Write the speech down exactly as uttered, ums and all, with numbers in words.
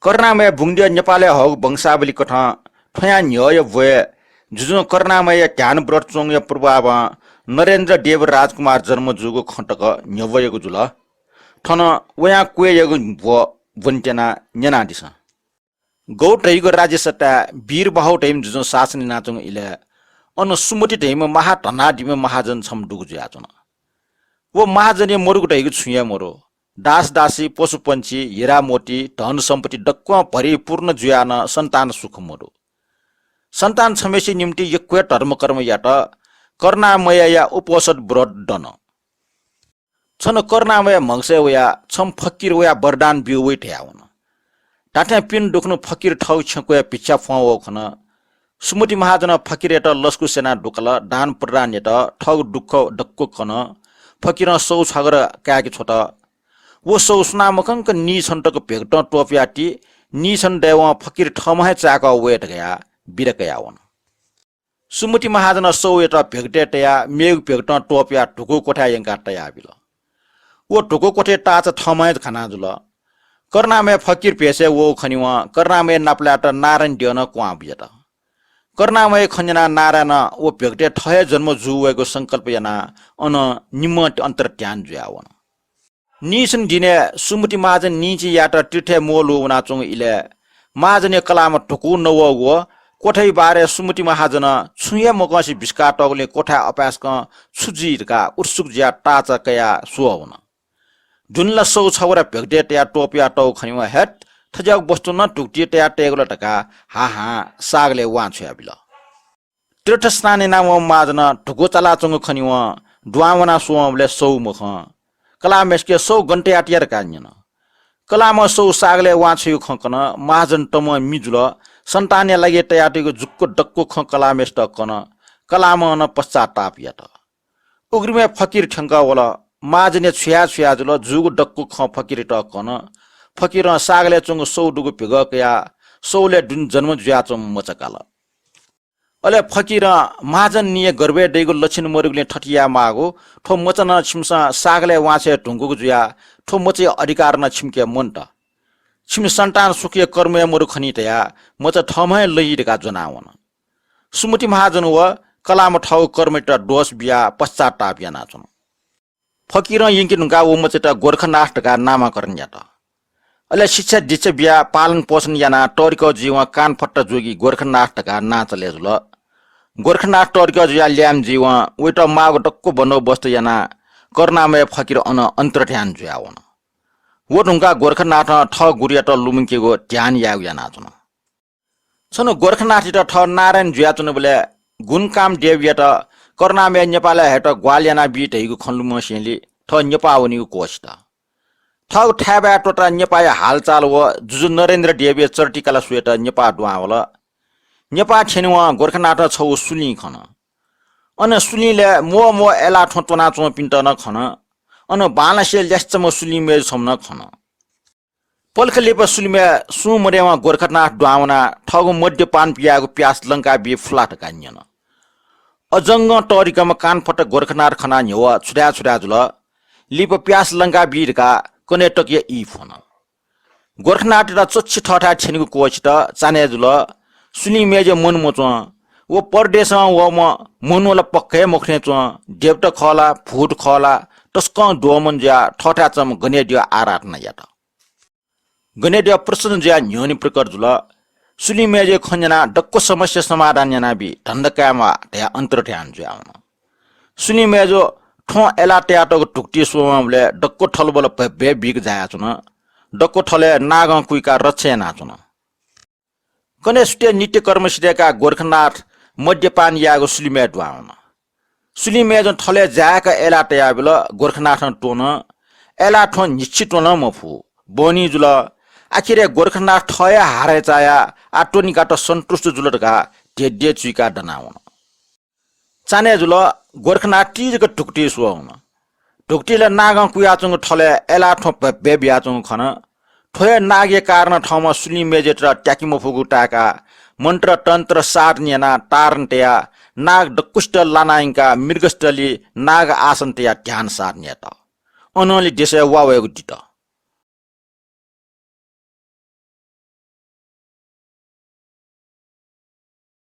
करुणामय बुंगद्यः नेपालय् हःगु वंशावली कथं थ्वयां न्ह्यःया ब्वय् जुजुं करुणामयया ध्यान व्रत च्वंगुया प्रभावं नरेन्द्र देव राजकुमार जन्म जूगु खँ तक न्ह्यब्वयागु जुल। थन वयां क्वय्‌यागु ब्व ब्वनेत्यना न्यनादिसँ। गौ धइगु राज्य सत्ताय् वीरबाहु धइम्ह जुजुं शासन यानाच्वंगु इलय् अन सुमति धइम्ह महाधनाढ्यम्ह महाजन छम्ह दुगु जुयाच्वन। व महाजनया मदुगु धइगु छुं हे मदु। दासदासी, पशुपंक्षी, हिरामोती, धनसम्पत्ति दक्वं भरिपूर्ण जुयाः नं सन्तान सुख मदु। सन्तान छम्हेसिया निंतिं यक्व हे धर्मकर्म यात। करुणामयया उपोषध व्रत दन। छन्हु करुणामय म्हगसय् वयाः छम्ह फकिर वयाः वरदान ब्यू वइ धयावन। धात्थें पिने दुखुन्हु फकिर थःगु छेँ क्वय् भिक्षा फ्वं वःगु खन। सुमति महाजनं फकिरयात लसकुस यानाः दुकल, दान प्रदान यात, थःगु दुःख दक्व कन। फकिरं सौ छागर काय्‌के छ्वत। व सौ सुनां मखंक नीछन तक भेगतं त्वपुया ति, नीछन दयेवं फकिर थःम्हं हे चाय्‌कः वये धकाः बिदा कयावन। सुमति महाजनं सौयात भेगतय् तयाः मेगु भेगतं त्वपुयाः धुकू क्वथाय् यंकाः तयाबिल। व धुकू क्वथय् ताःचा थःम्हं हे घाना जुल। करुणामय फकिर भेषय् वःगु खनेवं करुणामय नापलायेत नारायण द्यः नं क्वहां बुयात। करुणामय खँ न्यनाः नारायणं व भेगतय् थः हे जन्म जू वयेगु संकल्प यानाः अन निम्हं अन्तर ध्यान जुयावन। नीछन दिनय् सुमति महाजन नीछिं यायेत तीर्थय् म्वःल्हू वनाच्वंगु इलय् महाजनया कलाःम्ह धुकू नवःगु व क्वथय् बारे सुमति महाजनं छुं हे मकंसे बिस्काः तःगुलिं क्वथाय् अपाय्‌सकं छु जुइ धकाः उत्सुक जुयाः ताःचा कयाः स्वः वन। दुने ला सौ छागुरा भेगतय् तयाः त्वपुयातःगु खनेवं, "हय्, थज्याःगु वस्तु नं धुकुतिइ तयाः तयेगु ला?" धकाः हाहां सागलय् वां छ्वयाबिल। तीर्थ स्नान यानावंम्ह महाजनं धुकू चालाच्वंगु खनेवं दुहां वनाः स्वंबलय् सौ मखं। कलाःम्हय्‌सिके सौ गन तयाः तिया धकाः न्यन। कलाःम्हं सौ सागलय् वां छ्वयागु खँ कन। महाजन तमं मि जुल। सन्तानया लागि तयातःगु जुक्व दक्व खँ कलाःम्हय्‌सित कन। कलाःम्हं नं पश्चाताप यात। उघ्रिमय् फकिर थ्यंकः वल। महाजनया छुया छुया जुल। जूगु दक्व खँ फकिरयात कन। फकिरं सागलय् च्वंगु सौ दुगु भिगः कयाः सौलय् दुने जन्म जुयाच्वंम्ह मचा काल। अले फकिरं, "महाजन निया गर्भय् दइगु लक्षण मदुगुलिं थथे याये माःगु। थ्व मचा नं छिमिसं सागलय् वां छ्वये धुंकूगु जुयाः थ्व मचाया अधिकार नं छिमिके मन्त। छिमि सन्तान सुखया कर्मय् मदु खनी" धयाः मचा थःम्हं हे लइ धकाः ज्वनावन। सुमति महाजन व कलाःम्ह थःगु कर्मयात दोष बियाः पश्चाताप यानाच्वन। फकिरं यंके धुंकाः व मचायात गोरखनाथ धकाः नामकरण यात। अले शिक्षा दीक्षा बियाः पालन पोषण यानाः तःधिकः जुइवं कानफट्टा जूगुलिं गोरखनाथ धकाः नां चले जुल। गोरखनाथ तःधिकः जुयाः ल्याय्म्ह जुइवं वयात माःगु दक्व बन्दोबस्त यानाः करुणामय फकिर अन अन्तर्ध्यान जुयावन। व धुंकाः गोरखनाथं थः गुरुयात लुमंकेगु ध्यान यायेगु यानाच्वन। छन्हु गोरखनाथयात थः नारायण जुयाच्वंबलय् गुणकामदेवयात करुणामय नेपालय् हयेत ग्वाहालि यानाबी धइगु खँ लुमंसेंलि थः नेपाः वनेगु क्वःछित। थःगु थाय्‌बाय् त्वःताः नेपाःया हालचाल व जुजु नरेन्द्र देवया चर्तिकाला स्वयेत नेपाः दुहां वल। नेपाः थ्यनेवं गोरखनाथं छगू सुलिं खन। अन सुलिंलय् म्वः म्वः अय्‌लाः थ्वँ त्वनाच्वंपिन्त नं खन। अन बांलासे ल्यासेच्वंम्ह सुलिं मय्‌जु छम्ह नं खन। पलख लिपा सुलिमय् सुं मदयेवं गोरखनाथ दुहां वनाः थःगु मद्यपान पियाःगु प्यास लंकाबी फु ला धकाः न्यन। अजंगं तःधिकःम्ह कानफट्टा गोरखनाथ खनाः न्ह्यवः छु धाये छु धाये जुल। लिपा प्यास लंकाबी धकाः कन्हय् तकया ई फ्वन। गोरखनाथयात चच्छि थःथाय् थ्यनेगु क्वःछित चान्हय् जुल। सुलिं मय्‌जुया मन मच्वं। व परदेशं वःम्ह मनू ला पक्का हे मखु थें च्वं। देवता खः ला, भूत खः ला, तसकं द्वःमन जुयाः थःथाय् च्वंम्ह गनेद्यः आराधना यात। गनेद्यः प्रसन्न जुयाः न्ह्यःने प्रकट जुल। सुलिं मय्‌जुया खँ न्यनाः दक्व समस्या समाधान यानाबी, धन्दा कायेमाः धयाः अन्तर्ध्यान जुयावन। सुलिं मय्‌जुं थ्वँ अय्‌लाः तयातःगु धुकुतिइ स्वंबलय् दक्व थलबल भ्यभ्यः बीक जायाच्वन। दक्व थलय् नागं कुइकाः रक्षा यानाच्वन। कन्हय् सुथय् नित्य कर्म सिधय्‌काः गोरखनाथ मद्यपान यायेगु सुलिमय् दुहां वन। सुलिं मय्‌जुं थलय् जाय्‌काः अय्‌लाः तयाबिल। गोरखनाथं त्वन। अय्‌लाः थ्वँ न्हिच्छि त्वँ नं मफु। बहनी जुल। आखिरय् गोरखनाथ थः हे हारय् चायाः आः त्वनिकात सन्तुष्ट जुल धकाः धेधे चुइकाः दनावन। चान्हय् जुल। गोरखनाथ तिजक धुकुतिइ स्वः वन। धुकुतिइ ला नागं कुयाच्वंगु थलय् अय्‌लाः थ्वँ भ्यभ्यः बियाच्वंगु खन। थ्व हे नागया कारणं थःम्हं सुलिं मय्‌जुयात त्याके मफुगु ताय्‌काः मन्त्र तन्त्र साधन यानाः तारण तयाः नाग दक्वसित लाना यंकाः मृगस्थली नाग आसन तयाः ध्यान साधन यात। अनंलि देशय् वा वयेगु दित।